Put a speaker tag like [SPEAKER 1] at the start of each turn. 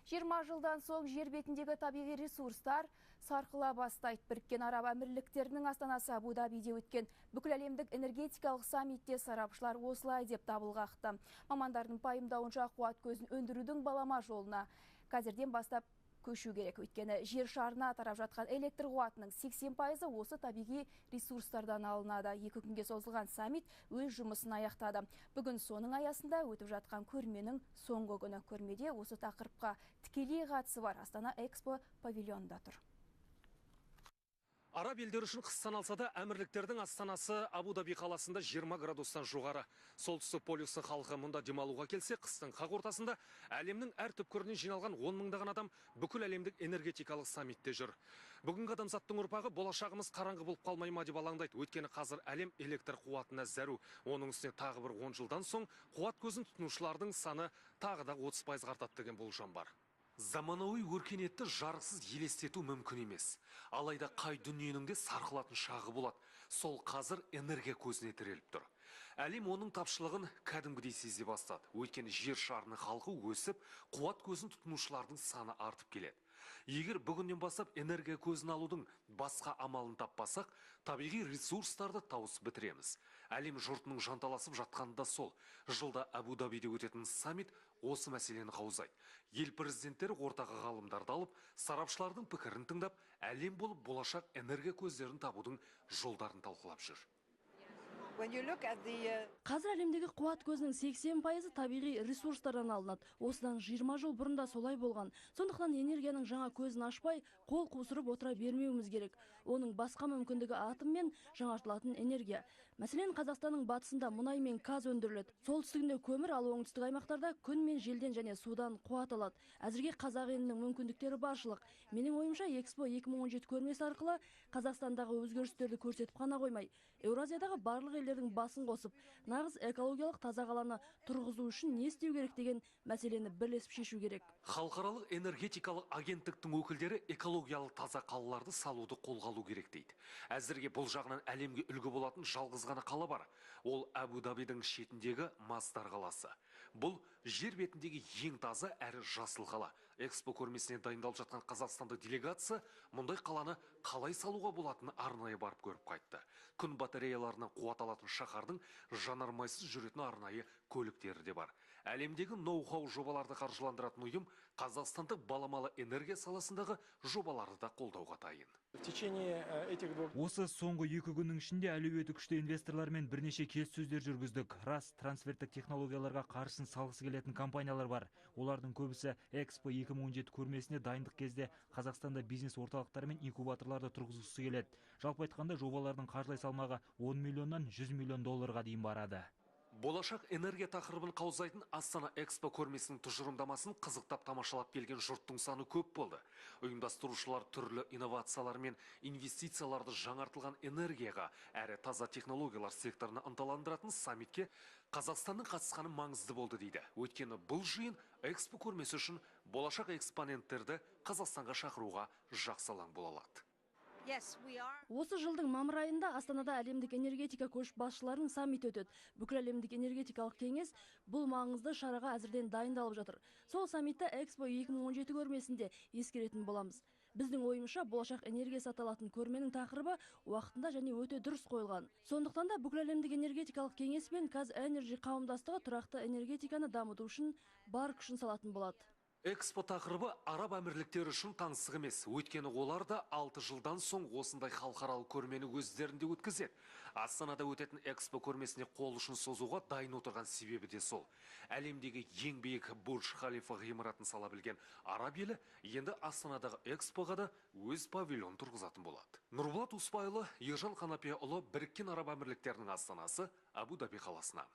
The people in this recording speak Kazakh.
[SPEAKER 1] 20 жылдан соң жер бетіндегі табиғи ресурстар сарқыла бастайды. Біріккен Араб Әмірліктерінің астанасы Абу-Дабиде өткен бүкіләлемдік энергетикалық саммитте сарапшылар осылай деп дабыл қақты. Мамандардың пайымдауынша, қуат көзін өндірудің балама жолына қазірден бастап көшу керек. Өйткені жер шарына тарап жатқан электр қуатының 80%-ы осы табиғи ресурстардан алынады. 2 күнге созылған саммит өз жұмысын аяқтады. Бүгін соның аясында өтіп жатқан көрменің соңғы күні. Көрмеде осы тақырыпқа тікелей қатысы бар Астана Экспо павильонында тұр.
[SPEAKER 2] Араб елдері үшін қыс саналса да, әмірліктердің астанасы Абу-Даби қаласында 20 градустан жоғары. Солтүстік полюстің халқы мұнда демалуға келсе, қыстың қақ ортасында әлемнің әр түпкірінен жиналған 10 мыңдаған адам бүкіл әлемдік энергетикалық саммитте жүр. Бүгінгі адамзаттың ұрпағы болашағымыз қараңғы болып қалмай ма деп алаңдайды. Өйткені қазір әлем электр қуатына зәру. Оның үстіне тағы бір 10 жылдан соң қуат көзін тұтынушылардың саны тағы да 30%-ға артады деген болжам бар. Заманауи өркениетті жарықсыз елестету мүмкін емес. Алайда қай дүниенің де сарқылатын шағы болады. Сол қазір энергия көзіне тіреліп тұр. Әлем оның тапшылығын кәдімгідей сезе бастады. Өйткені жер шарының халқы өсіп, қуат көзін тұтынушылардың саны артып келеді. Егер бүгіннен бастап энергия көзін алудың басқа амалын таппасақ, табиғи ресурстарды тауысып бітіреміз. Әлем жұртының жанталасып жатқаны да сол. Жылда Абу-Дабиде өтетін саммит осы мәселені қаузайды. Ел президенттері ортаға ғалымдарды алып, сарапшылардың пікірін тыңдап, әлем болып болашақ энергия көздерін табудың жолдарын талқылап жүр.
[SPEAKER 3] Қазір әлемдегі қуат көзінің 80%-ы табиғи ресурстардан алынады. Осыдан 20 жыл бұрын да солай болған. Сондықтан энергияның жаңа көзін ашпай, қол қусырып отыра бермеуіміз керек. Оның басқа мүмкіндігі – атом мен жаңартылатын энергия. Мәселен, Қазақстанның батысында мұнай мен газ өндіріледі. Солтүстігінде көмір, ал оңтүстік аймақтарда күн мен желден және судан қуат алады. Әзірге қазақ елінің мүмкіндіктері баршылық. Менің ойымша, Экспо 2017 көрмесі арқылы Қазақстандағы өзгерістерді көрсетіп қана қоймай, Еуразиядағы барлық елдердің басын қосып, нағыз экологиялық таза қаланы тұрғызу үшін не істеу керек деген мәселені бірлесіп шешу керек.
[SPEAKER 2] Халықаралық энергетикалық агенттіктің өкілдері экологиялық таза қалаларды салуды қолға алу керек дейді. Әзірге бұл жағынан әлемге үлгі болатын жалғыз ғана қала бар. Ол – Абу-Дабидің шетіндегі Масдар қаласы. Бұл – жер бетіндегі ең таза әрі жасыл қала. Экспо көрмесіне дайындалып жатқан қазақстандық делегация мұндай қаланы қалай салуға болатынын арнайы барып көріп қайтты. Күн батареяларынан қуат алатын шаһардың жанармайсыз жүретін арнайы көліктері де бар. Әлемдегі ноу-хау жобаларды қаржыландыратын ұйым қазақстандық баламалы энергия саласындағы жобаларды да қолдауға дайын.
[SPEAKER 4] В течение этих двух
[SPEAKER 5] Осы соңғы 2 күннің ішінде әлеуеті күшті инвесторлармен бірнеше келіссөздер жүргіздік. Рас, трансферттік технологияларға қаржысын салғысы келетін компаниялар бар. Олардың көбісі Экспо 2017 көрмесіне дайындық кезде Қазақстанда бизнес орталықтары мен инкубаторларды тұрғызғысы келеді. Жалпы айтқанда, жобалардың қаржылай салмағы 10 миллионнан 100 миллион долларға дейін барады.
[SPEAKER 2] Болашақ энергия тақырыбын қаузайтын Астана Экспо көрмесінің тұжырымдамасын қызықтап тамашалап келген жұрттың саны көп болды. Ұйымдастырушылар түрлі инновациялар мен инвестицияларды жаңартылған энергияға әрі таза технологиялар секторына ынталандыратын саммитке Қазақстанның қатысқаны маңызды болды дейді. Өйткені бұл жиын Экспо көрмесі үшін болашақ экспоненттерді Қазақстанға шақыруға жақсы алаң бола алады.
[SPEAKER 3] Осы жылдың мамыр айында Астанада әлемдік энергетика көшбасшыларының саммиті өтеді. Бүкіл әлемдік энергетикалық кеңес бұл маңызды шараға әзірден дайындалып жатыр. Сол саммитте Экспо 2017 көрмесінде ескеретін боламыз. Біздің ойымызша, болашақ энергиясы аталатын көрменің тақырыбы уақытында және өте дұрыс қойылған. Сондықтан да бүкіл әлемдік энергетикалық кеңес пен KazEnergy қауымдастығы тұрақты энергетиканы дамыту үшін бар күшін салатын болады.
[SPEAKER 2] Экспо тақырыбы Араб Әмірліктері үшін таңсық емес. Өйткені олар да 6 жылдан соң осындай халықаралық көрмені өздерінде өткізеді. Астанада өтетін Экспо көрмесіне қол ұшын созуға дайын отырған себебі де сол. Әлемдегі ең биік Бурдж Халифа ғимаратын сала білген араб елі енді Астанадағы Экспоға да өз павильон тұрғызатын болады. Нұрболат Успайұлы, Ержан Қанапияұлы, Біріккен Араб Әмірліктерінің астанасы Абу-Даби қаласынан.